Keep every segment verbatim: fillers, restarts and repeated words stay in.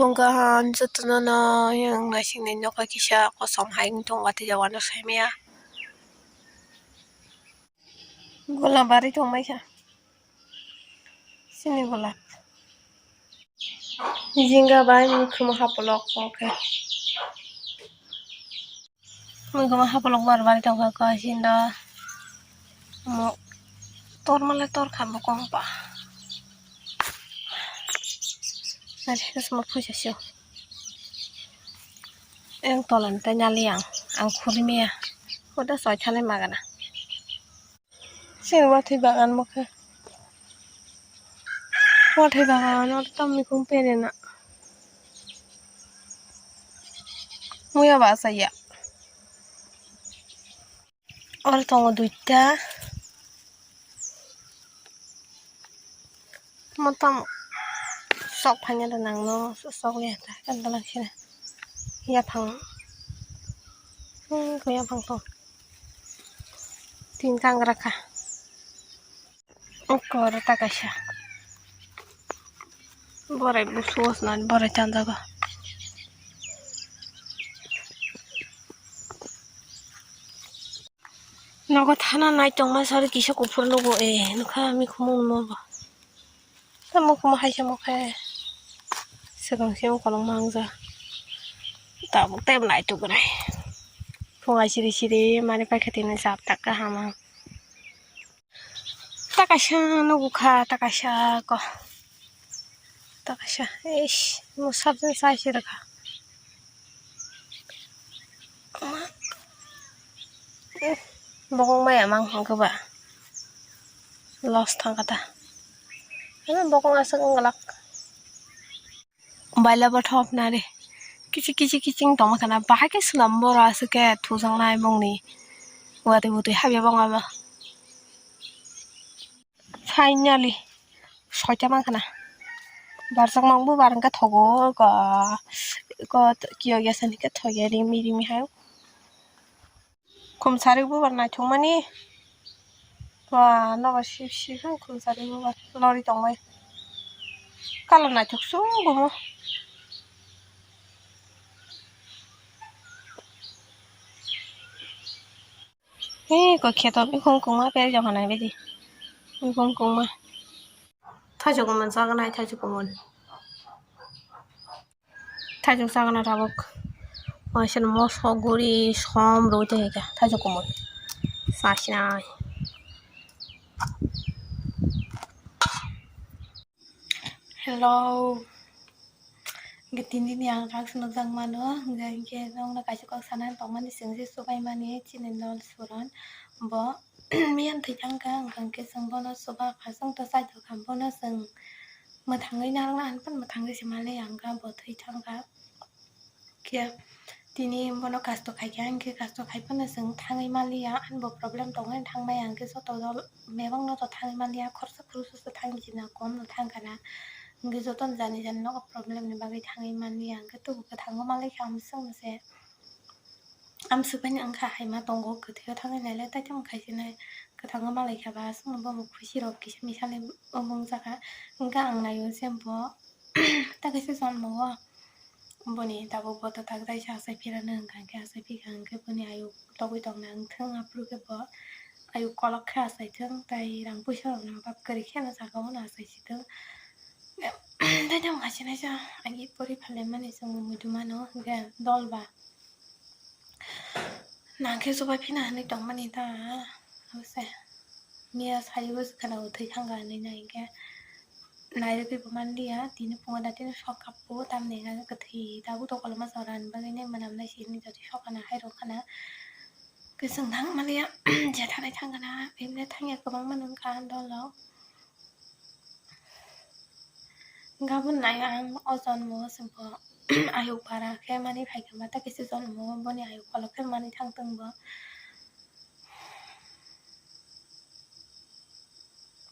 Tongkha jotono no yang naisingni nokha kisa kosom hai wng tong watwi jawano saimaya. Golabari tongmaikha. Sini golap. Jinga bai mui khumo hapolok khe. Mui khumo hapolok bar bar tongkha kha sinda. Mo tormale torkha bokong pa. Nari sma phuisa sio. Eng tolan ta nyali ang. Ang khuri meya. Hoda soi thale magana. Sini watwi bagan mokhe. Watwi bagan oro tamni kung pene na. Muya ba asaya. Oro tongo duita. Motom sok phanya da nang no sok ya ta kan dalang sini. Yaphang. Hmm, ko yaphang to. Tin tang rakha. Kor ta kaisa. Borai busu osnan borai tanjago. Nogo thana nai tongma sari kisa kuphur nugo e nukha mikhumu nogo. Tamo khumu haisa mokhe swkang se ungkolokma wngja. Tabuk tei nai tugnai. Phunga siri siri mani paikha tini jap tak kaham ang. Takaisa nugukha, takaisa ko. Takaisa, eish, mo sabjin sai se rwkha. Bokong maya mang hwnkhe ba. Loss thangkha ta. Ano bokong aswk wngwlak. Baila bothop nari. Kichi kichi kiching tongma khana. Bahai khe swnam boro aswk khe thujaknai bongni. Watwi butwi habya bongma ba. Finally. Soita mang khana. Barjak mang bo bar hwnkhe thogo. Ko, ko kiyok ya sani khe thoge rimi rimi hai. Khumsari bubar naithokmani. Ba, nobar sip sip wng khumsari bubar lori tongbai. Colour naithok sung bo. He, ko kheto bikhung kungma per jokha nai bidi. Bikhung kungma. Thaichuk kumun chaganai, thaichuk kumun. Thaichuk chagana tabuk. Waisa moso guri som rwi tongkha thaichuk kumun. Sasinai. Hello. Hwnkhe tini ni ang kak swnamjak mano, hwnkhe nokno kaisa kok sanani tongmani chwng se chubaimani chini nol suron bo miyan thwi thangkha, hwnkhe chwng bono chuba kha chwng to chaithok kha bono chwng mwthangwi narwkna hinphano mwthangwi se manliya hwnkha bo thwi thangkha. Khe tini bono kasto khaikha, hwnkhe kasto khai phano chwng thangwi manliya, ani bo problem tongwi thangmaya, hwnkhe joto dol bebakno to thangwi manliya, khorsa khoroksa se thangwi china, komno thangkha na, hwnkhe jotono jani jani nogo problem ni bagwi thangwi manliya, hwnkhe tubuo kwthango manlaikha, amswkno se amswk bai wngkha, haima tongo, kwthwio thangwi nailai, tai tamo khai se nai, kwthango manlaikha ba, aswkno bomo khusi rok kisa misa le wngjakha, hwnkhe ang naio je bo. Ta kaisa chwng nugo boni tabuk bo ta tak dai sa asai phirano hwnkha hwnkhe asai phikha hwnkhe boni ayuk togwi tongna wngthwng aphuru khe bo ayuk kolok khe asai thwng tai rang puisa rokno obab kwrwi kheno saka o asai si thwng. Tei tamo kaisa naisa agi pori phalai mani chwng muitu mano hwnkhe dol ba. Nangkhe chubai phina hinwi tongmani ta, abo se. Miya sari bo kheno thwi thangkha hinwi nai hinkhe nairwgwi bo manliya, tini phungo da tini sok kap o, tamni hwnka khe kwthwi tabuk tokol ma jora ni bagwi nai mwnam nai sini jotoi sok kana hai rok khana. Kwchwng thang manliya, je thanai thang kana, bebne thangya kwbangma nungkha dolo. Gabon nai ang o jonmo chwngbo ayuk bara khe mani phaikha ma, ta kisa jonmo boni ayuk kolok khe mani thangtong bo.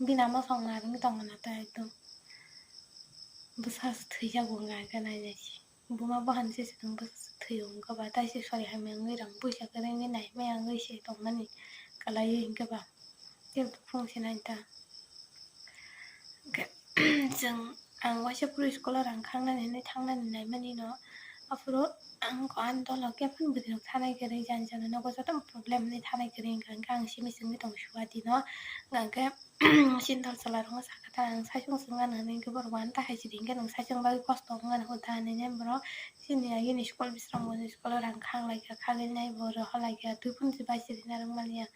Bini ama song narwgwi tongmana ta ekdom bwsa se thwijago hwnka hwnkhe nai nai se. Buma bohan se se thung bwsa se thwi o hwnka ba, tai se sori hamya wngwi rang puisa kwrwi wngwi nai maya wngwi se tongmani kwlaiwi hwnkhe ba. Tei buphang se nai ta. Hwnkhe chwng ang waisa phuru school o rang khangnani hinwi thangnani naimani no, aphuru ang ko ani dolo khe phano bwtwi rok thanai kwrwi, jani jani nogo joto problem hinwi thanai kwrwi, hwnkha hwnkhe ang simi chwngwi tong suwa dino, hwnkha hwnkhe sindal chwla rokno sakha ta, ang saichung chwng gana hinwi hwnkhe borok uan ta hai sidi hwnkhe nwng saichung bagwi kosto wng gana hwn ta hinwi borok chini agini school bisrang bo school o rang khang lai kha, khagwi nai bo rohor lai kha, twi phano se bai sidi narwk mani ya.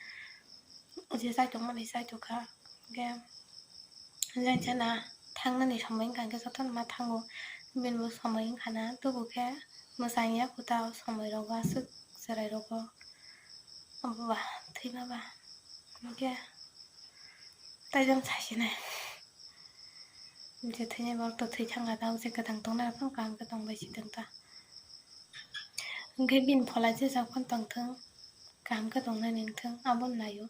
Je saitok mani saitok kha, hwnkhe jani jana thangnani somoi wngkha hwnkhe jotono ma thango, bini bo somoi wngkha na, tubu khe mwchang ya khe ta o somoi rogo aswk chwrai rogo, obo ba thwima ba, hwnkhe tei jang sasinai je thwinai borok to thwi thangkha ta, je kwthang tongnai rok phano kaham khe tongbai si thwng ta. Hwnkhe bini phola jesa phano tongthwng, kaham khe tongnani wngthwng, abono naio.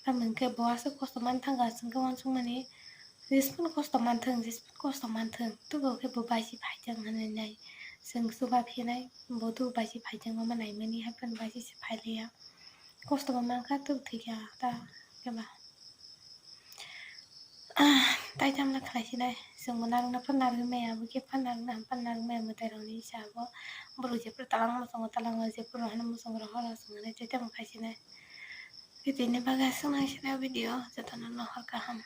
Tamoni hwnkhe bo aswk kosto manthangkha, chwngkhe uansukmani, jesa phano kosto manthwng, jesa phano kosto manthwng, tubuo khe bo bai se phaijak hinwi nai. Chwng chuba phinai, bo tubuo bai se phaijak, omo naimani, hai phano bai se phailiya. Kosto bo mankha, tubuo thwikha ta, khe ba. Ah, tai tamla khlai sinai, chwngbo narwkna phano narwgwi maya, abo khe phano narwkna ham phano narwgwi maya, mwtai rokni hisa abo. Borok jephru talangma muchungo, talangma jephru hano muchungo, rohor rok chwng hinwi tei tamo khai sinai. Tini bagwi aswk nang sinai video, jotono no hor kaham.